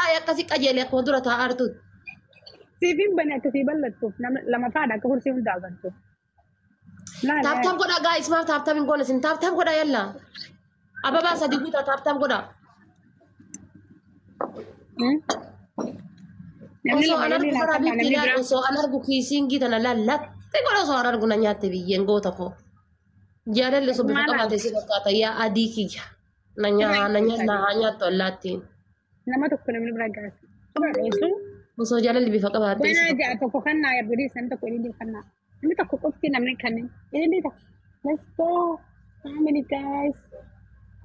Taa'ee akkasi qajeelee akkuma dura taa'aa jirtutti. Siifin bane akkasii bal'attuuf nama lamafaadha akka kursii hundaa agartu. Laala. Tap tap godhaa guys, maaf tap tap hin goone isin? Tap tap godhaa yalla. Ababaa sadi guutaa tap tap godhaa. Namni Osoo lama an argu illee karaa laafaa biitti namni ilaal biraa. osoo an argu kiisiingii tana lallatte godha osoo an argu na nyaatte biyyeen goota koo. Jaalalli osoo bifa Maal qabaate si fakkaata yaa adii kiyya. Na nyaa na nyaa na haa nyaattu allaattiin. Nama tokko namni bira gaasa. Dhoosuu. Osoo jaalalli bifa qabaate si Banaa fakkaata. ja'a tokko kannaa yabbidii san tokko ililii kannaa. Namni tokko qofti namni kanneen. Ililii tokko. Let's go. Family guys.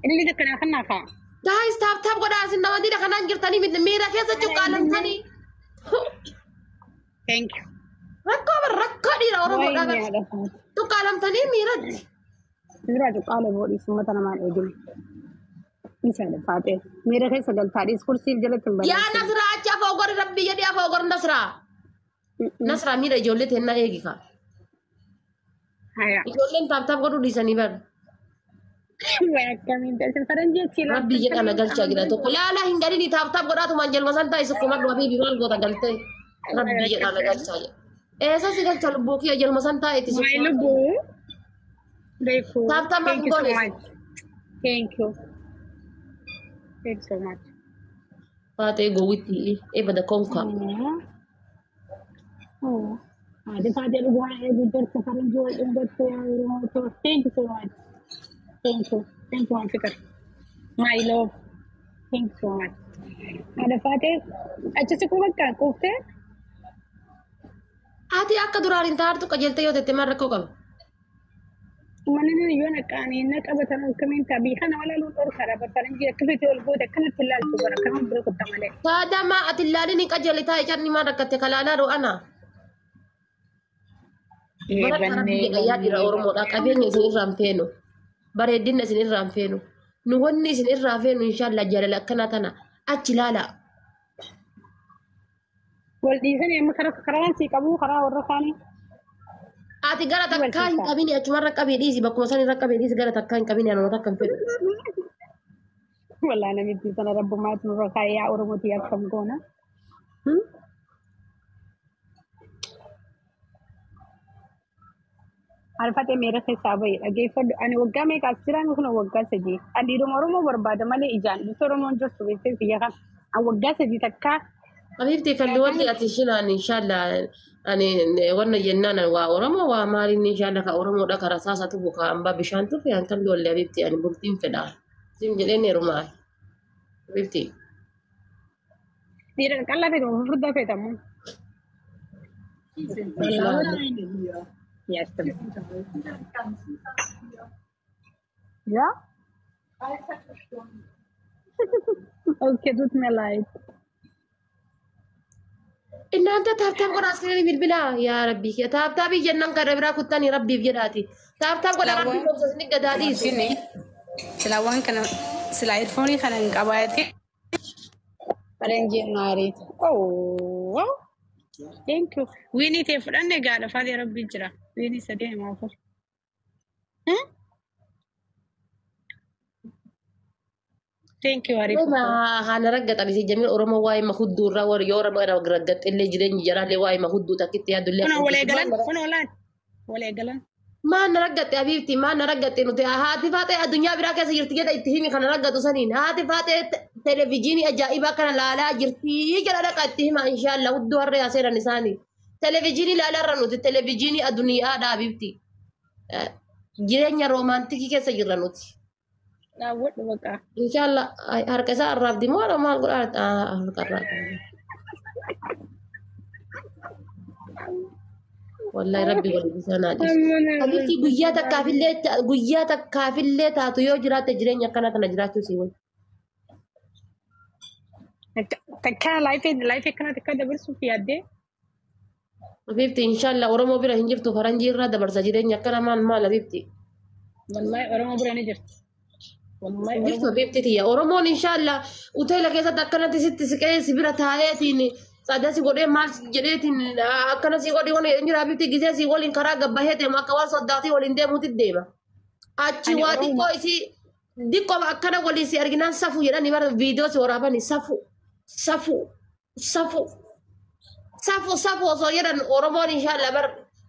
Ililii tokko nama kannaa kaa. Guys, tap tap godhaa isin nama dida kanaan jirtanii miti miira keessa cuqqaalamtanii. Thank you. Rakkoo bar rakkoo dhiira Oromoodhaa bar. Waayee nyaadha. Cuqqaalamtanii miiratti. Dura cuqqaalee boodhiis uummata namaan eegine. Isa faatee. Miira keessa galtaadhiis kursiif jalatti hin Yaa balleessin. Nasraa achi afoo gori rabbii jedhee afoo gori Nasraa. Nasraa miira ijoollee teennaa eegi kaa. Haya. Ijoolleen tap tap godhuu dhiisanii bar. Wayi akkamiin ta'e faranjii achi Rabbii jedha na galchaa jira tokko. Laalaa hin galini tap tap godhaatumaan jalma san taa'e sukkuma dhuwa fi maal goota galtee. Rabbii jedha na galchaa jira. Eessa si galcha lubbuu kiyya jalma san taa'e itti My sukkuma. lubbuu. Beeku. Tap tap Thank you so goones. much. Thank you. Thank you so much. Faatee gowwitti ebada konka. Oh. Haadha faatee dhugaa eeguu jirtu faranjii wal dhungattu yaa Oromoo. Thank you so much. Thank you. Thank you, Africa. My love. Thank you so much. Haadha faatee achi siquu bakka quuftee Ati akka duraan hin taartu qajeeltee yoo tette maal rakkoo qaba? Manni yoo naqaanii na qabatan akkamiin ta'a biyya kana walaaluu dhorkaadha faranjii akkasitti ol goote akkanatti ilaaltu bara akkamiin bira kutta malee. Saadamaa ati ilaalin hin qajeele taa'e carni maal rakkatte kalaalaa ro'ana. Bara rabbii jedha yaa dhiira Oromoodha qabeenya isin irraa hin feenu. Bareedina isin irraa hin feenu. Nu wanni isin irraa feenu inshaallah jaalala akkanaa tana achi ilaala. Wal dhiisanii amma karaa karaan sii qabu karaa warra kaanii. Ati gara takkaa hin qabini achumarra qabii dhiisi bakkuma san irra qabii dhiisi gara takkaa hin qabini anuma takka hin fedhu. Walaa namitti sana rabbummaatu nurra kaayee yaa Oromootii akkam goona. Alfatee miira keessaa bahi dhageeffadhu. Ani waggaa meeqa as jiraan kun waggaa 3. Ani dhiiruma Oromoo barbaada malee ijaan dhufte Oromoon jirtu beektee biyya kana. Ani waggaa 3 takkaa Habiibti kalli wanti ati shinaan inshallah ani wanna jennaan waa Oromoo waa maaliin inshallah ka Oromoodha ka rasaasa tufu ka hambaa bishaan tufu yaan kan loolle habiibti ani bultiin fedha. Sim jedheen heerumaa habiibti. Dhiira qal'aa feetamu furdaa feetamu. Yes. Ja? Okay, tut mir leid. Innaanta tap tap godhaa asirratti bilbilaa yaa rabbii kee tap tapii jennaan kan biraa kuttanii rabbiif jedhaati. Tap tap godhaa rabbii goomsasni gadaa dhiisu. Silaa waan kana silaa headphone kana hin qabaate. Faranjiin maariit. Oh. Thank you. Wiinii ta'e fudhanne gaadha faatee rabbii jira. Wiinii sadii himaa afur. Thank you Arif. Haana raggaxan isin jamiin Oromoo waa'ee mahudduu irraa warri yoo Oromoo raggaxxe illee jireenyi jaraallee waa'ee mahudduu takkitti yaadullee. Kun walee galan kun olaan walee galan. Maan na raggatte abiibti maan na raggatte nuti haati faaxee addunyaa biraa keessa jirti jedha itti himi kana raggatu saniin haati faaxee televijiinii ajaa'ibaa kana laalaa jirti jedha dhaqa itti hima inshaalla hudduu harree aseeran isaanii. Televijiinii laalarra nuti televijiinii addunyaadha abiibti. Jireenya roomaantikii keessa jirra nuti. Daawwadhu baqa. Inshaalla harka isaa arraabdi moo maal godhaa harka arraabdi. Wallahi rabbi waliin isaan haa dhiisu. Habiibti guyyaa takkaafillee taatu yoo jiraatte jireenya akkana kana jiraachuu sii wayya. Takkaa laayifii laayifii akkana takkaa dabarsuuf yaaddee. Habiibti inshallah Oromoo bira hin jirtu faranjii irraa dabarsa jireenya akkana maal maal habiibti. Wallahi Oromoo bira ni jirti. Wallahi Hin jirtu habiibti tiyya. Oromoon inshallah hoteela keessatti akkanatti sitti siqee si bira taa'eetiin sadasi godhee maal jedheetiin akkana si godhi wani hin jira habiibti gisee si waliin karaa gabbahee deemu akka waan soddaatii waliin deemuutti deema. Achi Ani waa Oromoo- xiqqoo isii diqqoo akkana waliin si arginaan safu jedhanii bara viidiyoo si waraabanii safu. Safuu safuu safuu safuu osoo jedhan Oromoon inshallah bar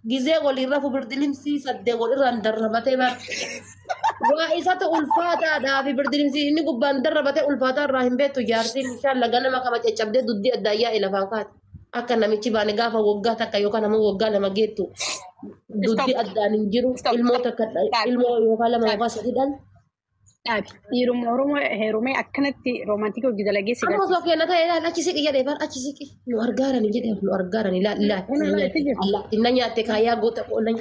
gizee waliin rafu birdilimsii saddee walirraan darrabatee bar. Waa isatu ulfaataadhaa fi birdilimsii inni gubbaan darrabatee ulfaataa irraa hin beektu jaartiin inshallah ganama kama caccabdee dugdii addaayyaa lafaan kaati. Akka namichi baane gaafa waggaa takka yookaan ammoo waggaa lama geettu dugdii addaan hin jiru ilmoo takka ilmoo yookaan lama yookaan sadi dhan. Dhaabi. Dhiiruma Oromoo heerumee akkanatti romantic hojii dalagee si Amma garsiisa. osoo kenna ta'e ilaali achi siqi jedhee bar achi siqi nu argaarani jedhee nu argaarani ilaali ilaali. Kun ilaali itti jirti. Allaatti na nyaatte kaayaa goota koo na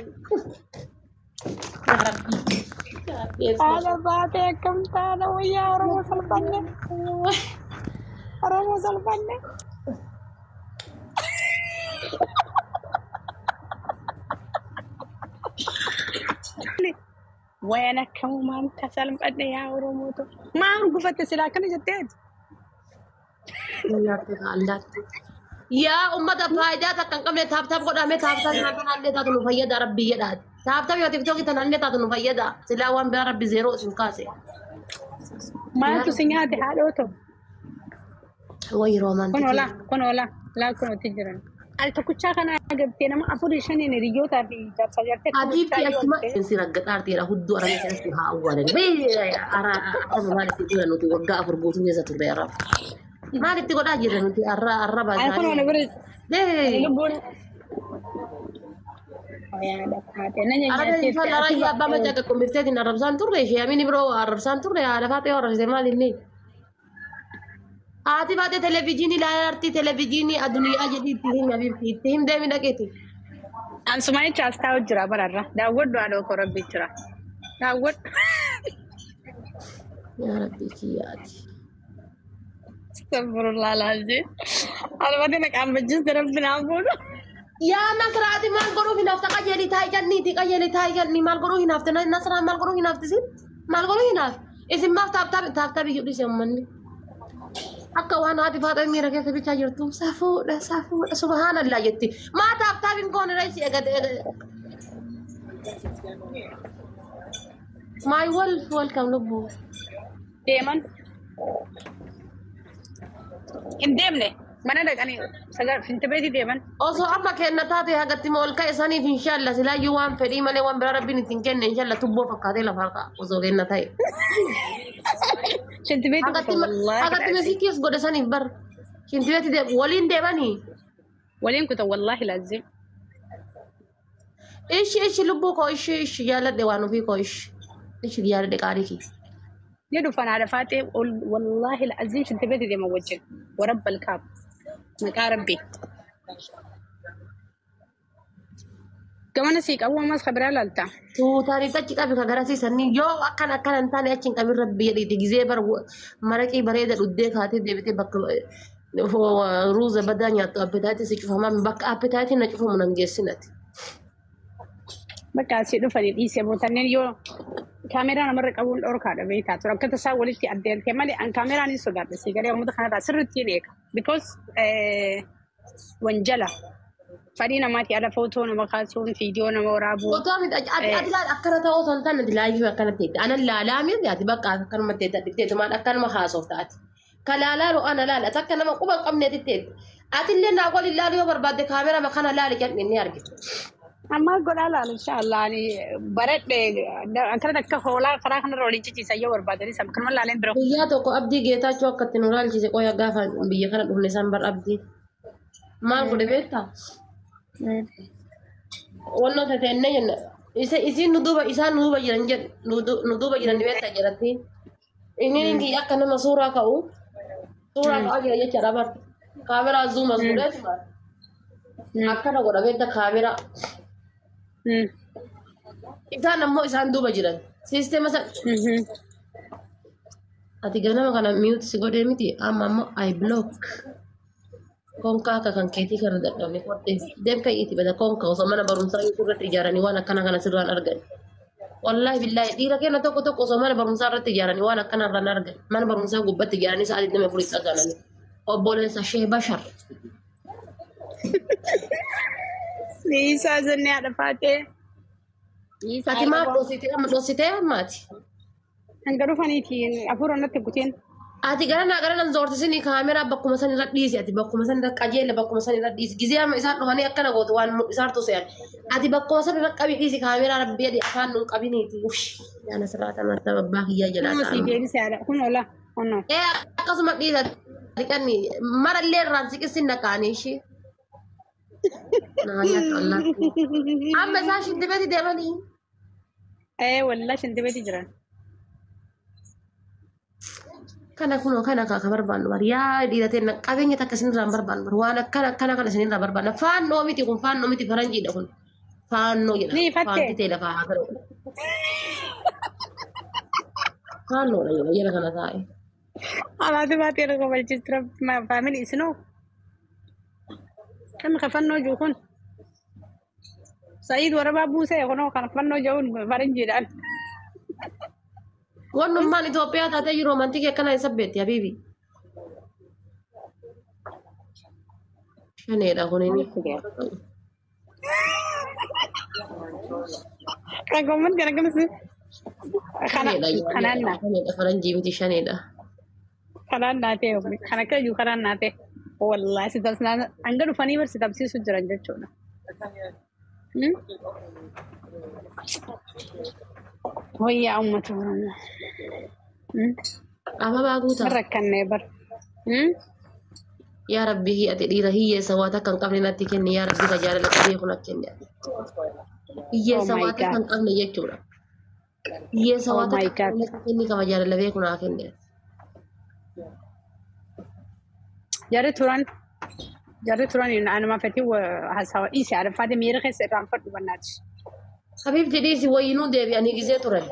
Haadha baatee akkam taana wayyaa Oromoo salphanne. Oromoo salphanne. Wayan akkamumaan tasalphadhe yaa Oromoo ta'u. Maa urgufatte silaa akkana jettee ati? Nyaatte allaatti. Yaa ummata faayidaa takka hin qabne tap tap godhame tap tap tanallee taatu nu fayyada rabbi jedhaati. Tap tap yoo tiktookii tanallee taatu nu fayyada. Silaa waan biraa rabbi zeeroo isin kaase. Maaltu si nyaate haadhoo ta'u? Wayi Kun romantic. olaa kun olaa laa kun otti jiran. Al tokkichaa kana agartee nama afurii shaniin hiriyyootaa fi jaarsa jaartee Habiibti achuma si raggaxaarteedha hudduu arabee keessatti haa awwaalani. Araba maalitti godha nuti waggaa 4 guutuu keessa turre araba. Maalitti godhaa jirra nuti arraba Ay kun isaanii. ola bira Dee. lubbuun. Yaada taate na Arabeen nyaatteetti inshallah ati raayyaa abbaa macaa qaqqombifteetiin arrabsaan turre ishee amini biroo arrabsaan turre haadha faatee arrabsite maal inni. Haati baatee televezyiinii ilaalaa artii televezyiinii addunyaa jedhii itti himi habiibti itti him deemi dhaqeeti. Ansumaa jecha as taa'u jira bararra. Daawwadhu haadha koo rabbi jira. Daawwadhu. Yaa rabbi kiyyaati. Astaghfirullah alazim. Albaate na qaambachiiste rabbi naa fuudhu. Yaa Nasraati maal godhuu hinaafta qajeelii taa'i janniiti qajeelii taa'i jannii maal godhuu hinaafte Nasraa maal godhuu hinaafte isin maal godhuu hinaaf isin maaf tap tap tap tap iyyuu dhiise uummanni. Akka waan haati faaxee miira keessa bichaa jirtu safuudha safuudha subhaanallah jetti maa tap tap hin goone reessi eegate eegate. My wolf welcome lubbuu. Deeman. Hin deemne mana dhaqanii sagal fintibeetii deeman. Osoo amma kenna taate hagatti ol ka'e saniif inshaalla silaayyuu waan fedhii malee waan biraa rabbiin ittiin kenne inshaalla tubboo fakkaatee lafaa ka'a osoo kenna ta'e. Shintibeetii Hagatti kutan wallaahi. hagatti misikiis godhe saniif bar shintibeetti waliin deemanii. Waliin kutan wallaahi laazim. Ishi ishi lubbuu koo ishi ishi jaalladhe waan ofii koo ishi ishi jaalladhe qaalii kee. Ni dhufan haadha faatee wallaahi laazim shintibeetii deeman wajjin. Warabbal kaab. Maqaa rabbii. Gamana sii qabu ammas kabiraa laalta. Tuutaaniif achi qabi ka garasiisanii yoo akkan akkana hin taane achi hin qabin rabbi jedhiiti gizee bar maraqii bareeda dhuddee kaatee deebitee bakka ruuza badaa nyaattu appetite si cufamaa bakka appetite na cufamu nan geessinati. Bakka asii dhufanii dhiisee bootanneen yoo kaameraa namarra qabuun dhorkaadha beektaa ture. Akka tasaa walitti addeeltee malee an kaameraan hin sodaadhe sii galee uummata kanarraa sirriitti hin eega. Because wanjala fadhii namaati ala footoo nama kaasuun viidiyoo nama waraabuu. Otoo miti ati ati laal akkana ta'uu osoo hin taane ati live akkana teette anan laalaa miti ati bakka akkanuma teette dhifteetumaan akkanuma haasofta ati. Ka laalaa ana laala ati akka nama quba hin qabneeti teette. Ati illee naa waliin laaluu yoo barbaadde kaameraa kana laali jedhanii ni argita. Amma godhaa laala inshaallah ani baradhe akkana akka hoolaa karaa kanarra waliin ciciisan yoo barbaadanis akkanuma laaleen bira. Guyyaa tokko Abdii Geetaachoo akka itti nu laalchise qoya gaafa biyya kana dhufne isaan bar Abdii. Maal godhe beektaa? Wannoo tateennee jenna. Isa isiin nu duuba isaan nu duuba jiran jedhu nu duuba jiran beektaa jedhatti. Inni inni akka nama suuraa ka'u suuraa ka'aa jira jechaadha bar. Kaameraa zoom as godheetuma akkana godha beektaa kaameraa. Isaan ammoo isaan duuba jiran. Siisteema san ati ganama kana mute si godhee miti amma ammoo I block. Konkaa akka kan keetii kana dadhabne kodhee deem ka'iiti bada konkaa osoo mana barumsaa irratti ijaaranii waan akkana kana sirraan argan. Wallaahi billaahi dhiira keenya tokko tokko osoo mana barumsaa irratti ijaaranii waan akkana irraan argan. Mana barumsaa gubbatti ijaaranii sa'a 24 dhagaananii. Obboleessa Shee Bashar. Dhiisaa jennee haadha faatee. Dhiisaa Ati maaf dhoositee amma dhoositee ammaati? Hanga dhufaniitiin hafuura natti kuteen. Ati gara naa gara nan zoortisinii kaameraa bakkuma san irra dhiisi, ati bakkuma san irra qajeela, bakkuma san irra dhiisi. Gizee amma isaan dhufanii akkana gootu waan mul'isaartu se'an. Ati bakkuma san irra qabi dhiisi kaameraa, rabbii adii afaan nuun qabiniiti. Uff, yaa Nasraa tanatti abbaa kiyyaa jalaa Kunoo sii ta'an. deebisee haadha. Kunoo la. Kunoo. Ee, akkasuma dhiisa dhiqanni marallee irraan siqissin naqaanii ishee. Naa nyaattu allaattii. Amma isaan shintibeeti deemanii. Ee wallaa shintibeeti jiran. Kana kunoo kana ka barbaannu bari, yaa dhiira ta'e qabeenya takka isinirraa hin barbaannu bari, waan akkana akkana kana isinirraa barbaanna. Faannoo miti kun, faannoo miti, faranjiidha kun, faannoo jedhama. Ni ifatte. Faanti ta'e lafaa haa galu. Faannoodha jedha jala kana taa'e. Alaati baatee irra kobalchiistu faamilii isinoo. Kan kafannoo jiru kun. Sa'iid warabaa buusee kunoo kan fannoo jiruun faranjiidhaan. Wannummaan Itoophiyaa taatee jiru amantii kee akkana isa beetti habiibi. Shaneedha kunini. Kan kana kanas kana Shaneedha. Kanaan naa Shaneedha, faranjii miti, shaneedha. Kanaan naa ta'e, kan akka jiru kanaan naa ta'e. Wallaahi si tabsinaan hanga dhufanii bar si tabsiisu jiran jechuudha. Wayyaa uummata Oromoo. Ababaa guutaa. Rakkannee bar. Yaa Rabbi, ati dhiira hiyyeessa waa takka hin qabne natti kenni, yaa Rabbi, ka jaalala beeku natti kenni. Hiyyeessa Oh my waa takka God. hin qabne jechuudha. Hiyyeessa Oh waa my takka hin God. qabne natti kenni, kama jaalala beeku naa kenni. Jarri turan anuma fetii haasawa dhiise arfaate miira keessa irraanfadhu bannaati. Habiibti, dhiisi, wayinuu deebi'anii gizee turan.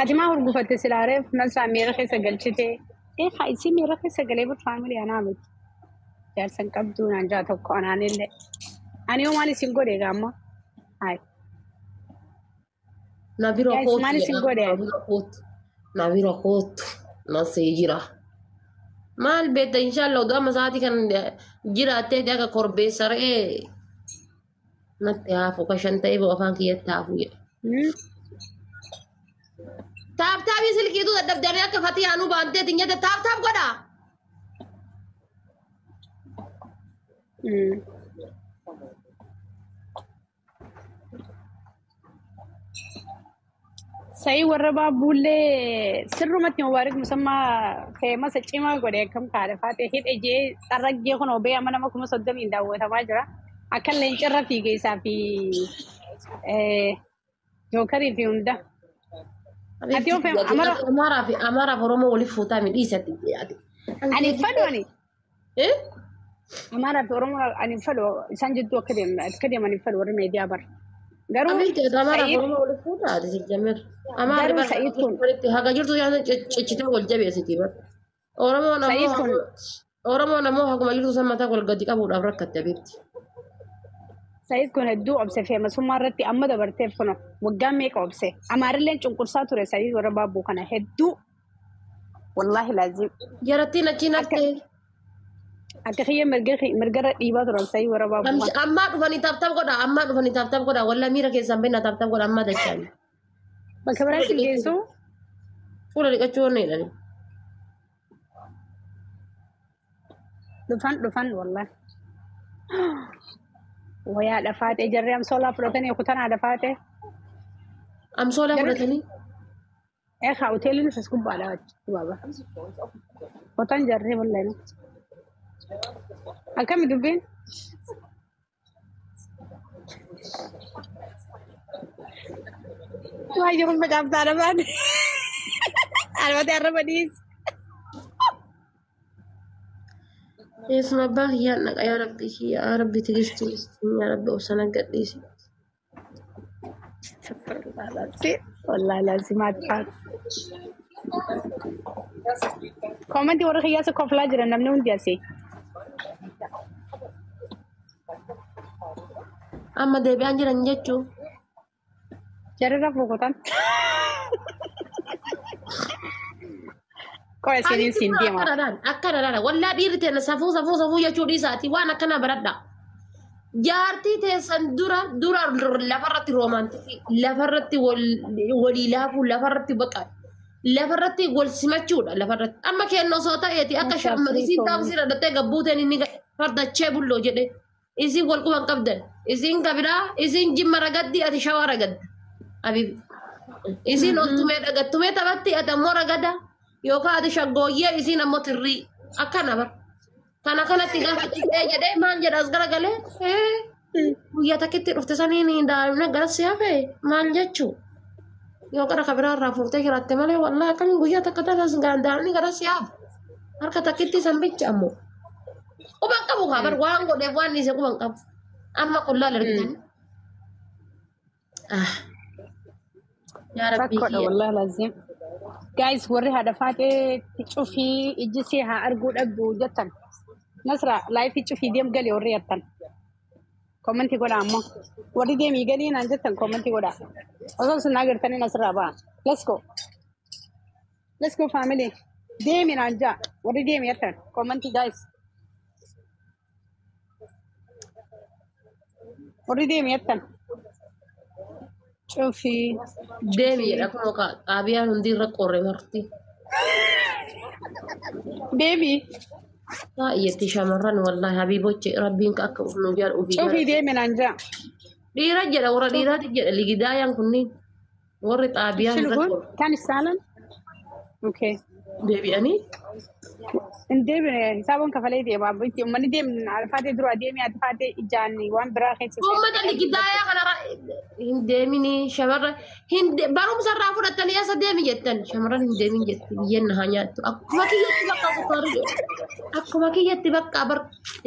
Ati maa hurgufatte silaareef nasraa miira keessa galchite? Ee haa, isii miira keessa galee bur faamilii anaa miti. Jaarsan qabduu naan jaa tokko anaanillee. Ani yoo maal isin godhe gaamma? Hayi. Na bira Guys, kootu maal isin jedha. godhe? Na bira kootu. Na bira kootu. Na sii jira. Maal beekta, inshallah oduu amma sa'aatii kan jiraattee akka korbeessa re'ee natti haafu ka shan ta'ee ba'u afaan kiyyatti haafu jedha. Tap tapii silkiitu dadhabdanii akka fatii aanuu baantee tinyate tap tap godhaa. Sa'i warra baabullee sirrumatti mubaarik musammaa feemasa cimaa godhe akkam kaadha faatee hidhe jee xarraggee kun obee amma nama 30,000 daawwatamaa jira. Akka leencarra fiige isaa fi jookarii fi hunda. Ati yoo feema amara Amaaraa fi Amaaraaf Oromoo waliif fuutaa mi dhiisatti. Ani fadhu ani. Eh? Amaaraa fi Oromoo ani fadhu, isaan jidduu akka deeman akka deeman hin fadhu warri meediyaa bara. Garuu Abiiti Amaaraaf Sa'iid Oromoo waliif fuutaa ati sijjamir. Amaarri garuu bara Sa'iid kun walitti haga jirtu yaada ciccitee wal jabeessiti bara. Oromoon Sa'iid ammoo kun Oromoon ammoo haguma jirtu san mataa wal gadi qabuudhaaf rakkatte abiibti. Sa'iid kun hedduu obse, feemasummaa irratti amma dabarteef kun waggaa meeqa obse. Amaarilleen cunqursaa ture Sa'iid warra baabbuu kana hedduu. Wallaahi laazim. Jarattiin achiin Akka haftee. akka kiyya mirga mirgarra dhiibaa turan Sa'iid warra baabbuu kana. Ammaa dhufanii tap tap godha, ammaa dhufanii tap tap godha, walla miira keessaan beekna, tap tap godha ammaa dachaan. Bakka biraa Fuula isin dhiqachuu geessu fuula dhiqachuu wanna jedhani. Dhufan dhufan wallaahi. Wayaa dhafaatee jarri amsoolaa fudhatanii kutanaa dhafaatee. Amsoolaa Jarri fudhatanii. Ee haa, hoteelli as gubbaadha baaba. Kutan jarri wallaahi. Akkami dubbiin? Waayee kun facaaftaa dhafaate. Albatee arraba dhiisi. Eessuma abbaa kiyyaan dhaqa, yaa Rabbi, yaa Rabbi, tigistuu yaa Rabbi, obsa naggadhiisi. Wallaahi laazim haati. Koomantii warra kiyyaasa koflaa jiran namni hundi asii. Amma deebi'aan jiran jechuu. Jarri rafuu kutan. Qoya isiniin siin deema. Akkana dhaan, akkana dhaan, wallaa dhiirri teenya safuu safuu safuu jechuu dhiisaati waan akkanaa baradha. Jaartii teessan dura dura lafarratti romantic, lafarratti walii laafuu, lafarratti baqa. Lafarratti wal simachuudha lafarratti. Amma kennu osoo ta'eeti akka isiin taaksii dhadhattee gabbuuteen inni fardachee bulloo jedhe. Isiin wal quban qabdan. Isiin kabiraa isiin jimma ragaddi ati shawaa ragadda. Habibi. Isiin ol tumee dhagattumee taphatti ati ammoo ragada. Yookaan ati shaggooyyee isiin ammoo tirrii. Akkana bar. Kana kanatti gaafa xiqqee jedhee maal jedha as garagalee guyyaa takkitti dhufte saniin daa'imna gara si hafe maal jechuu yoo gara kabiraa irraa fuutee jiraatte malee wallaahi akkamiin guyyaa takka tanas daa'imni gara si hafe harka takkitti san bicha ammoo quban qabu kaa bar waan godheef waan dhiise quban qabu amma kun laal argitan. Yaa Rabbii Rakkoodha kiyya. Wallahi lazim. Guys, warri haadha faatee cufii ijji see haa arguu dhabdu jettan. Nasra live cufii deem galee warri jettan. Commentii godhaa ammoo. Warri deemii galii naan jettan commentii godhaa. Osoo isin agartanii nasirraa ba'a. Let's go. Let's go family. Deemi naan jaa. Warri deemi jettan. Commentii guys. Warri deemi jettan. Cufii. Deemi jedha kunoo xaabiyaan hundi irra qorre marti. Deemi. Baay'eetti shamarran wallaahi habiibochi rabbiin akka nu jaallu ofii Cufii deemi naan jaa. Dhiira jedha warra dhiiraati jedha ligidaayaan kunniin warri xaabiyaan irra Shilgun qorre kan saalan. Okay. deebi'anii Hin deebine hisaaboon kafalee deema. Itti uummanni deemne alfaatee dura deemee alfaatee ijaan waan biraa keessa uummata ligidaayaa kanarra hin deeminii shamarran hin barumsa irraa fudhattanii eessa deemi jettan shamarran hin deemin jetti biyyeen na haa nyaattu akkuma kiyyatti bakka sukkaarri akkuma kiyyatti bakka bar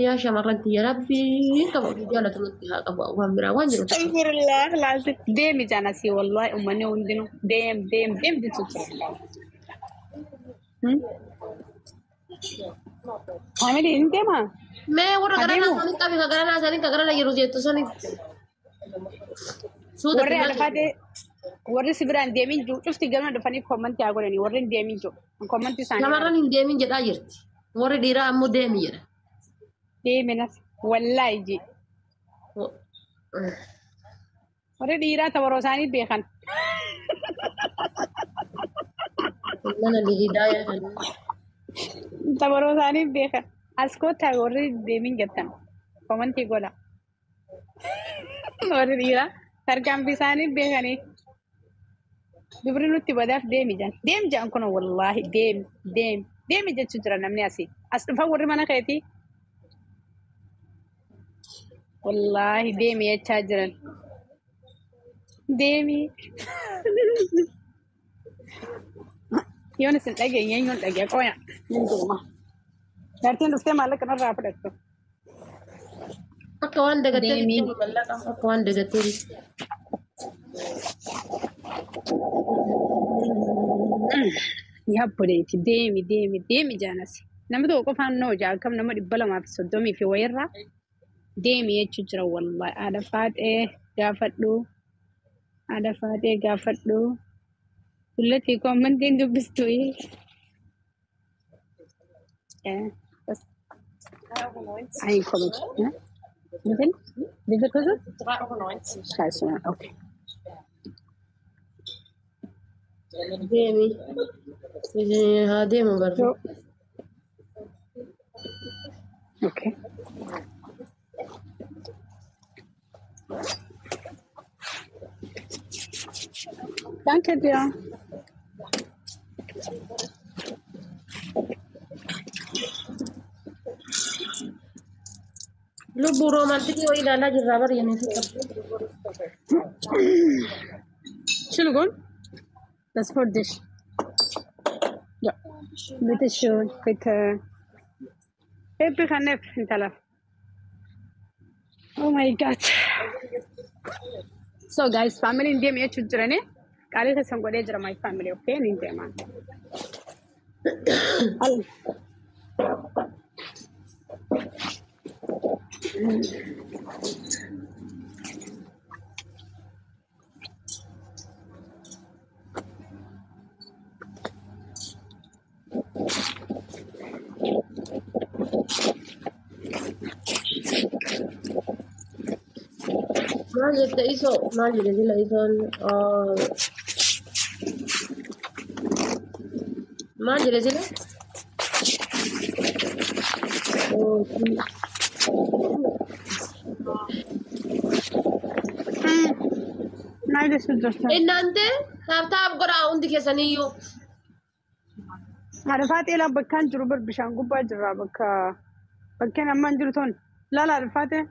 yaa shamarran tiyya rabbiin qaba ofii jaalatu nutti haa qabu waan biraa waan jiru. Astaghfirullah laazim. Deemi jaan asii wallahi uummanni hundinuu deem deem deem jechuudha. Family hin deemaa? Mee warra Haa garanaa deemu. isaanii qabi ka garanaa isaanii ka garana jiru jettu sanitti. Suuta Warri alfaatee warri si biraan deemin jiru cufti gama dhufanii commentii haa godhanii warri hin deemin jiru. Commentii isaanii Shamarran hin deemin jedhaa jirti. Warri dhiiraa ammoo deemi jedha. deemi nas wallaahi ji. Warri dhiiraa tabaroo isaanii beekan. Mana ligidaaya kana. Tabaroo isaanii beekan. As kottaa warri deemin jettan commentii godha. Warri dhiiraa tarkaanfii isaanii beekanii. Dubri nutti badaaf deemi jedhan. Deemi jedhan kun wallaahi deemi deemi deemi jechuu jira namni asii. As dhufan warri mana keetii. Wallaahi deemi jechaa jiran. Deemi. Yoon isin dhageenye eenyuun dhagee qoya. Nin deema. Jaartiin dhuftee maallaqa narraa fudhattu. Akka waan dagattee Deemi. mallaqa akka waan dagattee Yaa obboleetti deemi deemi deemi jaanasi. Namni tokko qofaan noo jaa akkam nama 230 fi wayirraa deemi jechuu jira wallahi. Haadha faaxee gaafadhu. Haadha faaxee gaafadhu. Dullatii commentiin dubbistu. Einkommen. Ja? Wie viel? Wie viel kostet? 3,90 Euro. Scheiße, ja, okay. Deemi. Haa deemu barri. So. Okay. Danke dir. Lubbuu romantikii wayii ilaalaa jirraa bari jennee fi qabdu. Entschuldigung, das ist für dich. Ja, bitte schön, bitte. Ebbi kaneef intala. Oh my God. So guys, family hin deemu jechuun jirani. Qaalii keessan godhee jira my family, okay? Ni deemaa. Al. Maal jette isoo maal jedhe sila isoon Maal jedhe sila? Maal jechuun jirta? Innaante tap tap godhaa hundi keessaniyyuu. Haadha Faaxee bakkaan jiru bar bishaan gubbaa jirra bakka bakkeen ammaan jiru ton. Laala haadha Faaxee.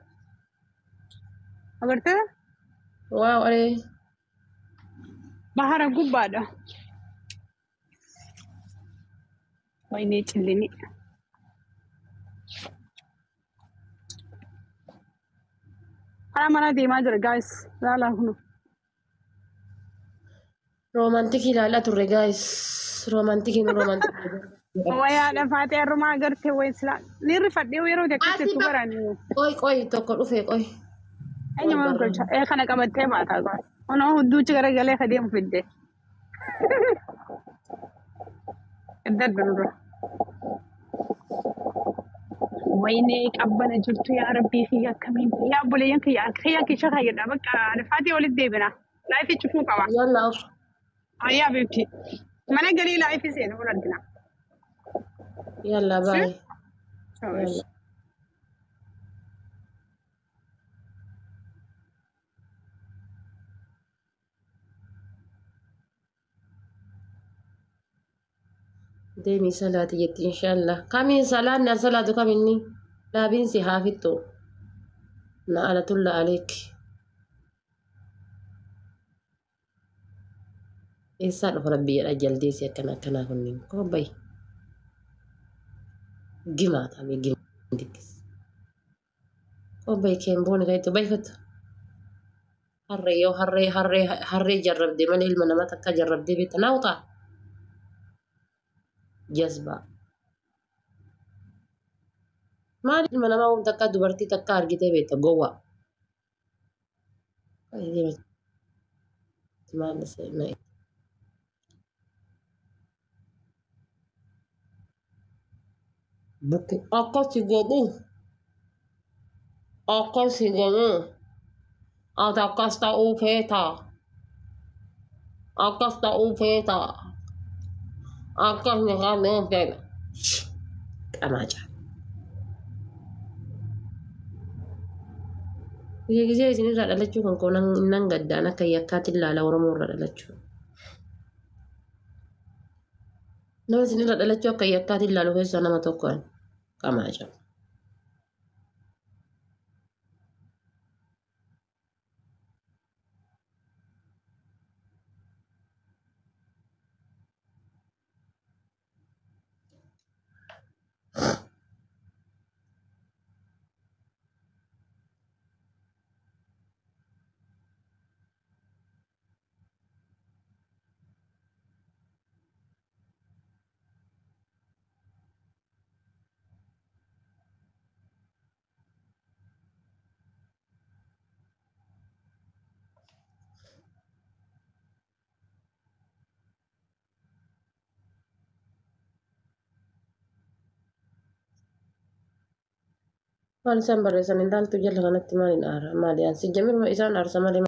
Agartee? Waaw aree. Bahara gubbaadha. Waynee cillini. Karaa mana deemaa jira guys. Laala kunu. Romantic ilaalaa turre guys. Romantic nu romantic. Wayi haadha Faaxee har'umaa agartee wayi silaa. Ni rifadhee yeroo akkasitti barani. Qoy qoy tokko dhufe qoy. Eenyu maal golcha? Ee kana qabattee baataa qoy. Onoo hudduuchi garagalee ka deemu fidde. Darbe nurra. Waynee qabbana jirtu yaa rabbii kiyya akkamiin yaa obboleeyyan kiyya kiyya kisha kayyadha bakka haadha Faaxee walitti deebina. Live cufuu qaba. Yalla of. Ayyaa beekti. Mana galii live seenu wal argina. Yalla bye. Yalla. Deemi salaati jetti inshallah. Kamiin salaanni an salaatu kaminni? Laabiin si haa fixxu. Na alatulla aleek. Eessaa dhufa rabbi jedha jaldeessi akkana akkanaa kunniin. Koo bayi. Gimaa taamee gimaa dikkis. Koo bayi keembooni kan itti bayi kottu. Harree yoo harree harree harree jarrabde malee ilma namaa takka jarrabdee beekta naa utaa. Jazbaa. Maal ilma namaa waan takka dubartii takka argitee beekta gowwaa. Maal Buku akkasi godhu. Akkasi godhu. Ati akkas ta'uu feetaa. Akkas ta'uu feetaa. Akkas ni qabuu feeta. Qamaa. Gisee gisee isinirraa dhalachuu kan koo nan gaddaan akka yakkaatti ilaala Oromoo irraa dhalachuu. Nama isinirraa dhalachuu akka yakkaatti ilaalu keessaa nama tokko ani. Qamaa jira. Waan isaan barreessan ilaaltu jala kanatti maaliin aara maali ansi jamiruma isaan aarsa malee.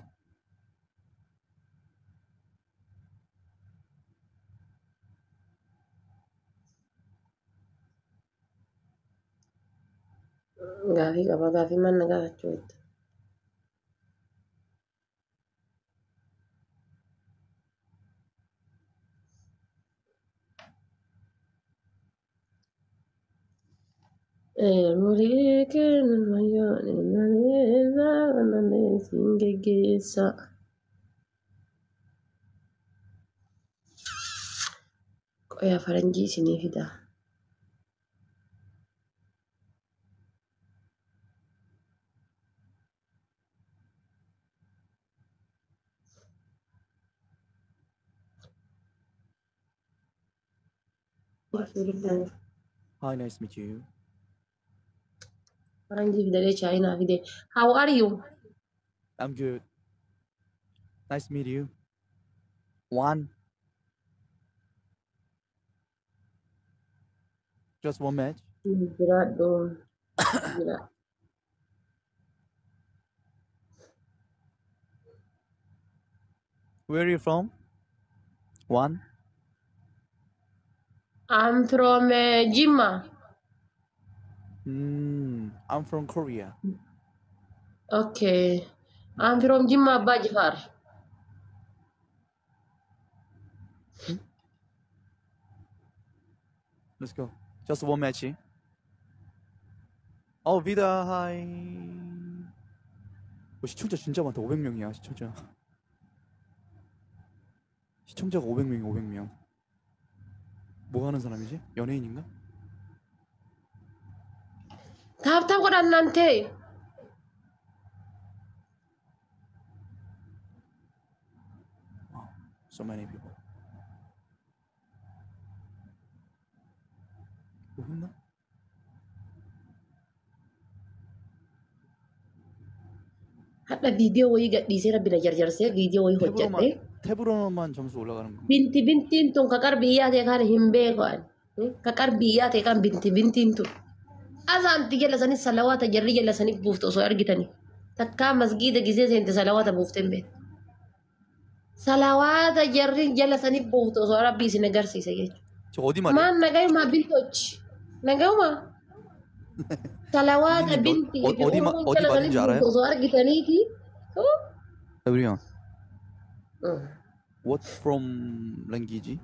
Gaafii qaba gaafii maal na gaafachuu itti. Murii kennan wayyoon malee siin geggeessa. Qoyaa faranjii isinii fida. Hi, nice to meet you. Faranjii fidadee chaayinaa fide. How are you? I'm good. Nice to meet you. One. Just one match. Jiraadhu. Jira. Where are you from? One. I'm from Jimma. I'm from Korea. Okay. I'm from Jimma Abbaa Jifaar. Let's go. Just one match. 어, 비다 hi. 어, 시청자 진짜 많다. 500명이야, 시청자. 시청자가 500명이 500명. 뭐 하는 사람이지? 연예인인가? Tap tap godhannaan ta'e. Wow, so many people. 뭐 했나? Hadha viidiyoo wayii gadhiisee rabbi na jarjarsee viidiyoo wayii hojjedhe. 탭으로만 탭으로만 점수 올라가는 건가? Binti bintiin tun ka qarbiyyaa ta'e kan hin beeku ani. Ka qarbiyyaa ta'e kan binti bintiin tun. Azaanti jala sanis salawaata jarri jala sanif buufte osoo argitanii. Takkaa masgiida gisee seente salawaata buufte hin beektu. Salawaata jarri jala sanif buufte osoo rabbi isin agarsiise jechuudha. 저 어디 말이야? Maan nagayuma bintochi. Nagayuma. Salawaata 님 binti fi 어디 ummuun 어디 jala 말인지 sanif 알아요? buufte osoo argitaniiti. Everyone, Mm. what from language?